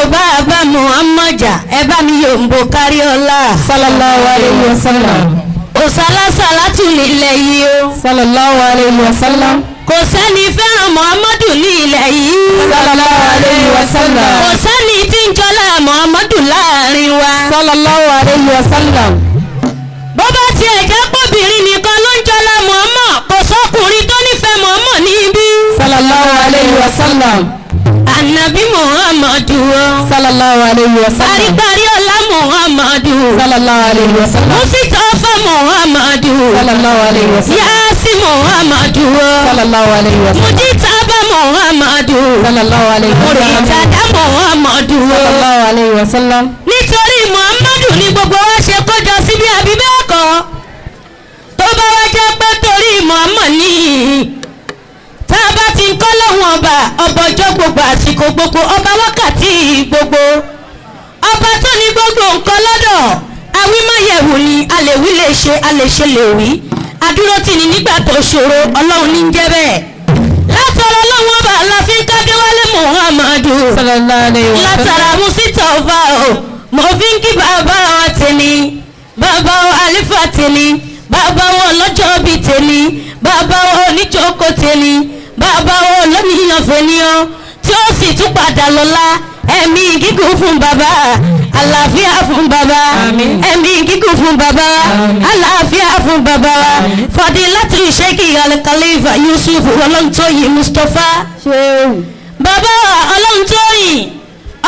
ò bá a bá Muhammad jà, ẹ bá mi yòǹbó kárí ọlá. Sallallahu alayhi wa sallam. Òsálásálátù nílẹ̀ yìí o. Sallallahu alayhi wa sallam. Kò sẹ́ni fẹ́ràn Muhammadu ní ilẹ̀ yìí. Sallallahu alayhi wa sallam. Kò sẹ́ni tí ń jọlá Muhammadu láàrin wa. Sallallahu alayhi wa sallam. Bó bá tiẹ̀ jẹ́ pọ́bìnrin nìkan ló ń jọlá Muhammad, kò sọ́kùnrin tó nífẹ̀ẹ́ Muhammad níbí. Sallallahu alayhi wa sallam. Ànàbí Muhammadu o. Sallallahu alayhi wa sallam. Paríparí ọlá Muhammadu. Sallallahu alayhi wa sallam. Musitafa Muhammadu. Sallallahu alayhi wa sallam. Yasi Muhammadu o. Sallallahu alayhi wa sallam. Mujitaba Muhammadu. Sallallahu alayhi wa sallam. Muritada Muhammadu o. Sallallahu alayhi wa sallam. Nítorí Muhammadu ni gbogbo wa ṣe kójọ síbí, àbí bẹ́ẹ̀ kọ́? Tó bá wá jẹ́ pé torí Muhammad ní, tá a bá ti ń kọ́ lọ́hùn ọba, ọba ọjọ́ gbogbo, àsìkò gbogbo, ọba wákàtí gbogbo, ọba tó ní gbogbo nǹkan lọ́dọ̀, awímáyẹ̀wò ni, a lè wí lè ṣe, a lè ṣe lè wí, adúró tì ní nígbà tó ṣòro, ọlọ́run ní ń jẹ́ bẹ́ẹ̀. Látọ̀rọ̀ ọlọ́run ọba la fi ń kádéwálé Muhammadu. Sallallahu alayhi wa sallam. Látara musita ọba o, mo fi ń kí bàbá wa tèmi, bàbá wa àlífà tèmi, bàbá wa ọlọ́jọ́ bíi tèmi, bàbá wa oníjókòó tèmi, bàbá wa olóníyàn fènìyàn tí ó sì tún padà lọ́la. Ẹ̀mí gígùn fún bàbá, àlàáfíà fún bàbá. Àmín. Ẹ̀mí gígùn fún bàbá, Àmín. àlàáfíà fún bàbá wa. Àmín. Fadilatu Sheikh Al-Khalifa Yusuf Ọlọ́ntóyìn Mustapha. Ṣéwù. Bàbá wa Ọlọ́ntóyìn,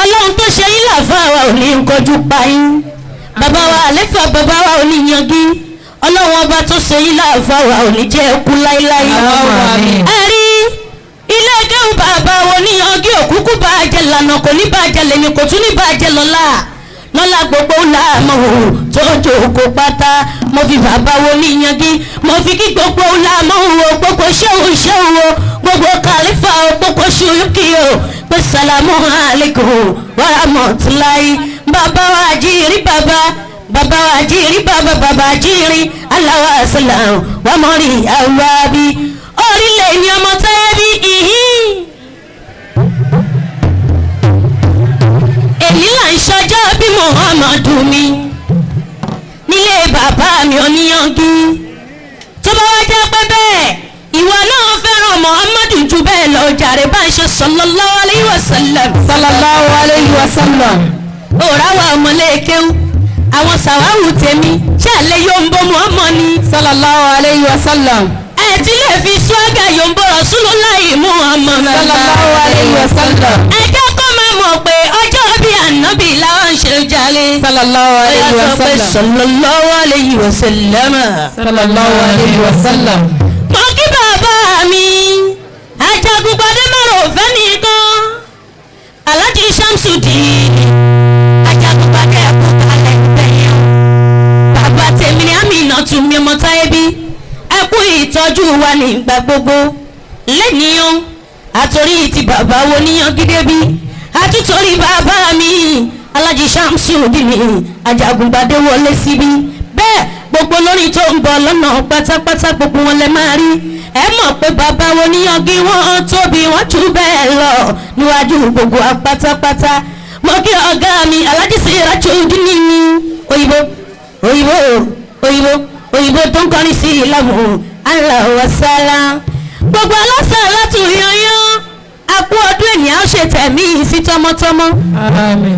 ọlọ́run tó ṣe yín làfà wa ò ní kọjú pa yín. Bàbá wa àléfà, bàbá wa ò ní yangi. Ọlọ́run ọba tó ṣe yín làfà wa ò ní jẹ́ kú láíláí. Àmín. Ẹ rí ilé gẹ́hùn bàbá wo ní yangi òkúkú bá a jẹ lànà, kò ní bá a jẹ lẹ́ni, kò tún ní bá a jẹ lọ́la lọ́la gbogbo làmọ́ o tó jókòó pátá. Mo fi bàbá wo ní yangi, mo fi kí gbogbo làmọ́ o, gbogbo ṣéwù ṣéwù o, gbogbo kàlífà o, gbogbo ṣùkì o, pé sàlámù alaykum wa rahmatulahi. Bàbá wa jírí, bàbá, bàbá wa jírí, bàbá, bàbá jírí aláwa sàlám wà mọ́rí àwábí orílẹ̀ ní ọmọ tẹ́bí ìhín. Èyí là ń ṣọjọ́ bí Muhammadu mi nílé bàbá mi oníyanjú. Tó bá wá jẹ́ pé bẹ́ẹ̀ ìwọ náà fẹ́ràn Muhammadu ju bẹ́ẹ̀ lọ jàre, bá ń ṣe sallallahu alayhi wa sallam. Sallallahu alayhi wa sallam. Òrà wa ọmọléèkéwú, àwọn sàwáwù tèmi ṣàlẹ̀ yóò ń bọ́ Muhammad ni. Sallallahu alayhi wa sallam. Ẹ ti lè fi swaga yóò ń bọ̀ Rasulullahi Muhammad. Sallallahu alayhi wa sallam. Ẹ jẹ́ kó máa mọ̀ pé ọjọ́ bí ànábì làwọn ń ṣe jàre. Sallallahu alayhi wa sallam. Sallallahu alayhi wa sallam. Sallallahu alayhi wa sallam. Mo kí bàbá mi Ajagungbadé márùn fẹ́ nìkan, Alhaji Shamsudeen Ajagungbadé, ẹ̀kú kalẹ̀ gbẹ̀yìn. Bàbá tèmi ni Amina tún mi ọmọ táyé bí, ẹ kú ìtọ́jú wa nígbà gbogbo. Lẹ́nìyàn àtòrí ti bàbá wo níyàn gídé bí, àtútorí bàbá mi Alhaji Shamsudeen Ajagungbadé wọlé síbí. Bẹ́ẹ̀ gbogbo lórí tó ń bọ̀ lọ́nà pátápátá, gbogbo wọn lẹ máa rí. Ẹ mọ̀ pé bàbá wo níyànjú wọn tóbi, wọ́n jù bẹ́ẹ̀ lọ níwájú gbogbo wa pátápátá. Mo kí ọ̀gá mi Alhaji Sirajudeen ní òyìnbó, òyìnbó, òyìnbó, òyìnbó tó ń kọrin sí ìlànà Allahu wasala. Gbogbo aláṣà láti yanyan, àpò ọdún ènìyàn ó ṣe tẹ̀mí sí tọmọtọmọ. Àmín.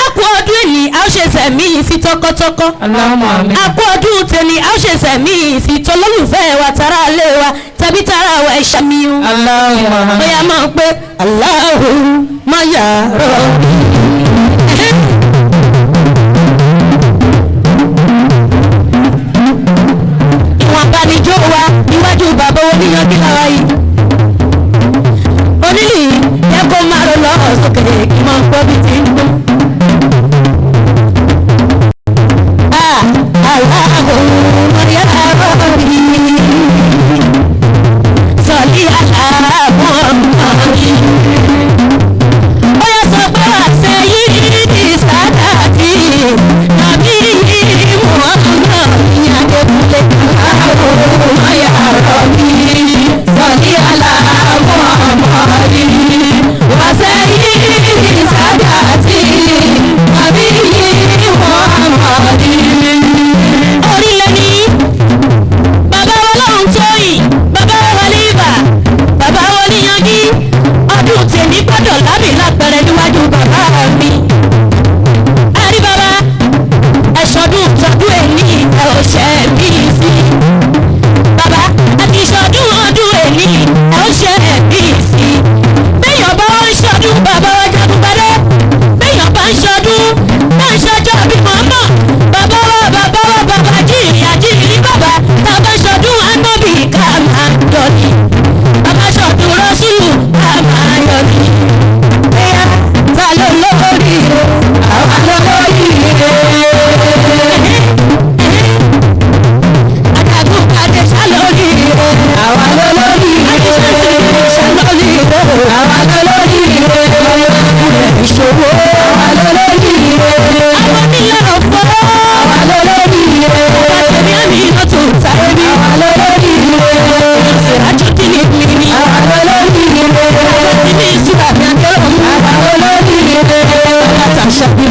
Àpò ọdún ènìyàn ó ṣe tẹ̀mí sí tọkọtọkọ. Allahumma àmín. Àpò ọdún tèmi a ó ṣe sẹ̀mí sí tolólùfẹ́ wa, tara ilé wa tàbí tara wa, ẹ̀ṣà mi o. Allahumma àmín. Bóyá máa ń pé Allahumma ya Rabbi. Ìwọ̀nba ni jó wa níwájú bàbá oníyanjú lára yìí. Onílì yẹ kó máa rọ lọ sókè kí máa ń gbọ́ bí ti ń gbọ́. Allahumma ya Rabbi, salli ala Muhammad. Bóyá sọ pé wà sayyidi sadati nàbí Muhammad Adékúnlé. Allahumma ya Rabbi, salli ala Muhammad wa sayyidi sadati.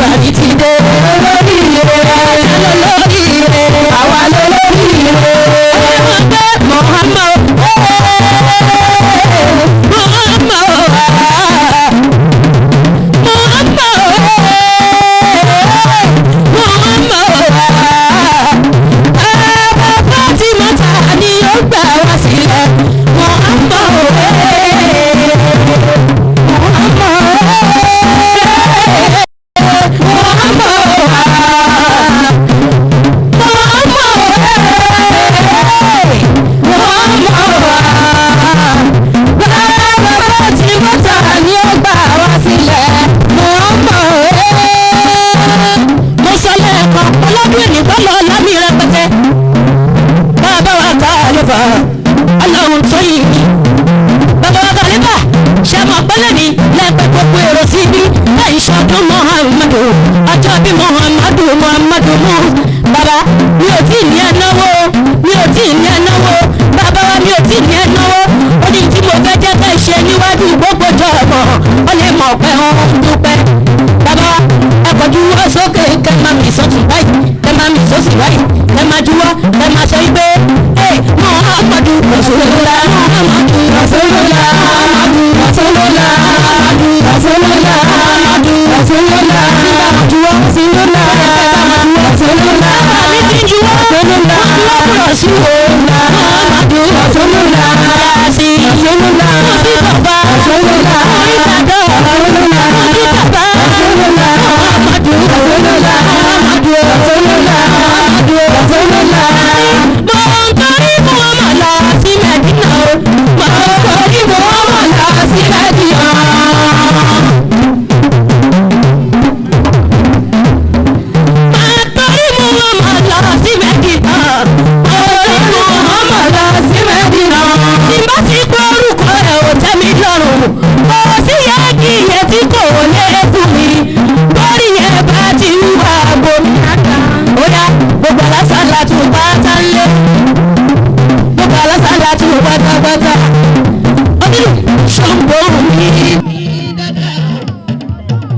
Bàbí ti dé. Olóríire. Olóríire. Àwa lolóríire. Muhammad, Muhammad, Bàbá Fatimata ni ó gbà wá sílẹ̀. Muhammad, Muhammad, Muhammadu ọjọ́ bí Muhammadu Muhammadu mu bàbá mi ò tí ì ní ẹ náwó, mi ò tí ì ní ẹ náwó, bàbá wa, mi ò tí ì ní ẹ náwó. Ó ní tí mo fẹ́ jẹ́ fẹ́ ṣe níwájú gbogbo jọ̀mọ̀, ó lè mọ̀ pé ó ń dúpẹ́. Bàbá wa, ẹ kọjú wọ́ sókè, kẹ́ máa mi sọ́tún báyìí, kẹ́ máa mi sọ́sì báyìí, kẹ́ máa juwọ́, kẹ́ máa sọ wípé ẹ Muhammadu Rasulullah, Muhammadu Rasulullah, Muhammadu Rasulullah, Muhammadu Rasulullah, Muhammadu Rasulullah. Tí bá máa juwọ́ Rasulullah, Rasulullah, bàbá mi ti ń juwọ́ Rasulullah, Rasulullah, Muhammadu Rasulullah, Rasulullah, mo sí bàbá Rasulullah, mo rí bàbá Rasulullah, mo rí bàbá Rasulullah, Muhammadu Rasulullah, Muhammadu Rasulullah, Muhammadu Rasulullah. Mo ń torí Muhammad lọ sí Mẹ́dínà o, mo ń torí Muhammad lọ sí Mẹ́dínà. Torí Muhammad lọ sí Mẹ́dínà. Torí Muhammad lọ sí Mẹ́dínà. Tí n bá ti gbọ́ orúkọ rẹ̀ ò tẹ́ mi lọ́rùn. Kò sí yẹ kí iye tí kò lè fún mi. Bórí yẹn bá ti ń wá gómìnà. Ó yá, gbogbo alásàlá tún pátá lé. Gbogbo alásàlá tún pátápátá. Onílù ṣòǹgbò mi.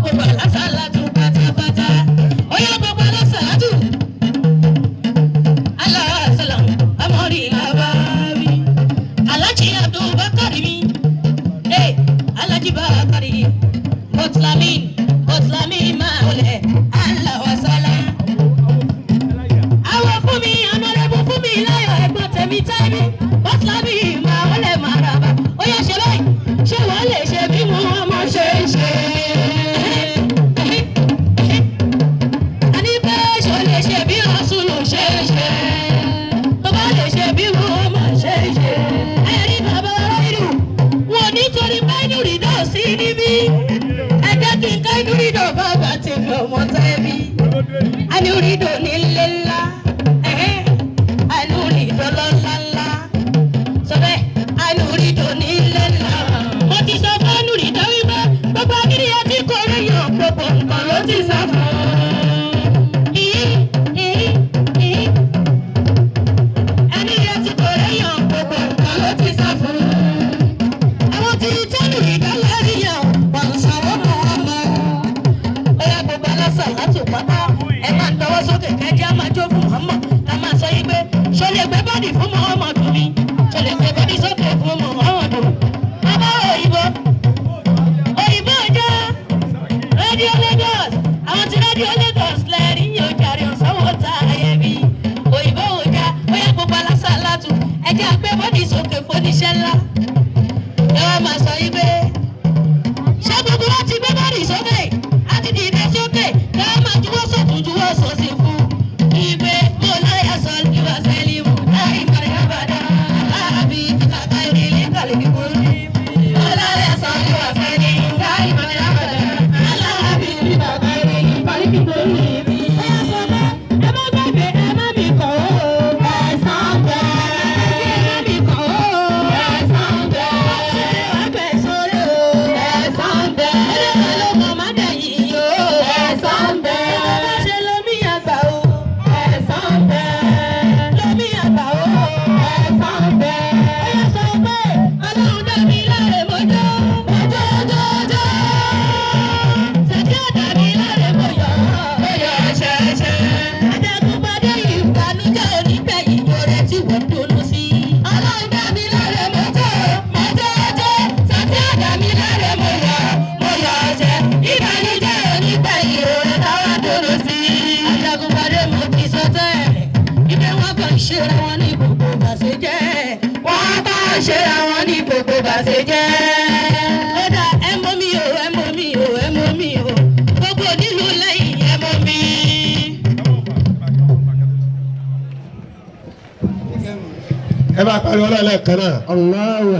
Gbogbo alásàlá tún pátápátá. Ó yá, gbogbo alásàlá tún. Aláàsálàm, amọ̀rí àbárí. Alhaji Abdulbakar mi. Hey, Alhaji Bakari. Bọ́tìlámìn, Bọ́tìlámìn máa wọlé. Aláwàsálà. Àwọn fún mi, ọ̀nàrẹ́bù fún mi láyọ̀ ẹ̀gbọ́n tẹ̀mí tẹ́mi. Bọ́tìlámìn máa wọlé máa rà bá. Ó yá, ṣe báyìí, ṣé wàá lè ṣe bí mo ọmọ ṣe ń ṣe? Àní pé ṣo lè ṣe bí Rasulu ṣe ń ṣe? Tó bá lè ṣe bí Muhammad ṣe ń ṣe. Ẹ̀rí bàbá ìlú, wọn ò nítorí pé inú rí náà sí níbí. Ẹ jẹ́ kí n ká inú rí náà bàbá tèmi ọmọ tẹ́bí. Anúrídò nílé ńlá, anúrídò lọ́lá ńlá. Sọ bẹ́ẹ̀, anúrídò nílé ńlá. Mo ti sọ fún anúrídò wípé gbogbo akíníyà tí kò rí yàn, gbogbo nǹkan ló ti sá fún un. Ẹni yẹn ti kò réyàn, gbogbo nǹkan ló ti sá fún un. Àwọn tí tẹ́lù ìdálẹ́rìí yàn wọ́n ń sanwó mọ́ wọn mọ́. Ó yá, gbogbo alásà láti pátá, ẹ máa ń tọwọ́ sókè, kẹjẹ́ á máa jó fún Muhammad, ká máa sọ yí pé ṣo lè gbé bọ́dì fún Muhammad mi, ṣo lè gbé bọ́dì sókè fún Muhammad. Bàbá òyìnbó, òyìnbó jẹ́ rédíò Lagos, àwọn tí rédíò Lagos lẹ́rìí yóò jàre ọ̀sánwó ta ayé mi. Òyìnbó òjà, ó yá, gbogbo alásàlátù, ẹjẹ́ àgbẹ̀ bọ́dì sókè fóníṣẹ́ ńlá. Ẹ wá máa sọ yí pé ṣé gbogbo wa ti gbé bọ́dì sókè àti dìde sókè, ká máa juwọ́ sọ̀tún, juwọ́ sósì fún ìgbé mo láyà sọ ìwà sẹ́límù láì mọ̀rẹ́ àbàdà aláàbí kàkà ìrìlẹ̀ kàlẹ́ kíkúrú. Mo láyà sọ ìwà sẹ́límù láì mọ̀rẹ́ àbàdà aláàbí kàkà ìrìlẹ̀ kàlẹ́ kíkúrú. Ẹ sọ pé ẹ má gbàgbé, ẹ má mi kọ̀ ó. Ẹ̀sán bẹ́ẹ̀. Ẹ má mi kọ̀ ó. Ẹ̀sán. ṣe ra wọn ní gbogbo bàṣẹ jẹ́. Ó dà, ẹ mọ́ mi o, ẹ mọ́ mi o, ẹ mọ́ mi o, gbogbo nílùú lẹ́yìn, ẹ mọ́ mi. Ẹ bá pariwo ọlọ́ọ̀lẹ́ẹ̀kan náà. Allahu.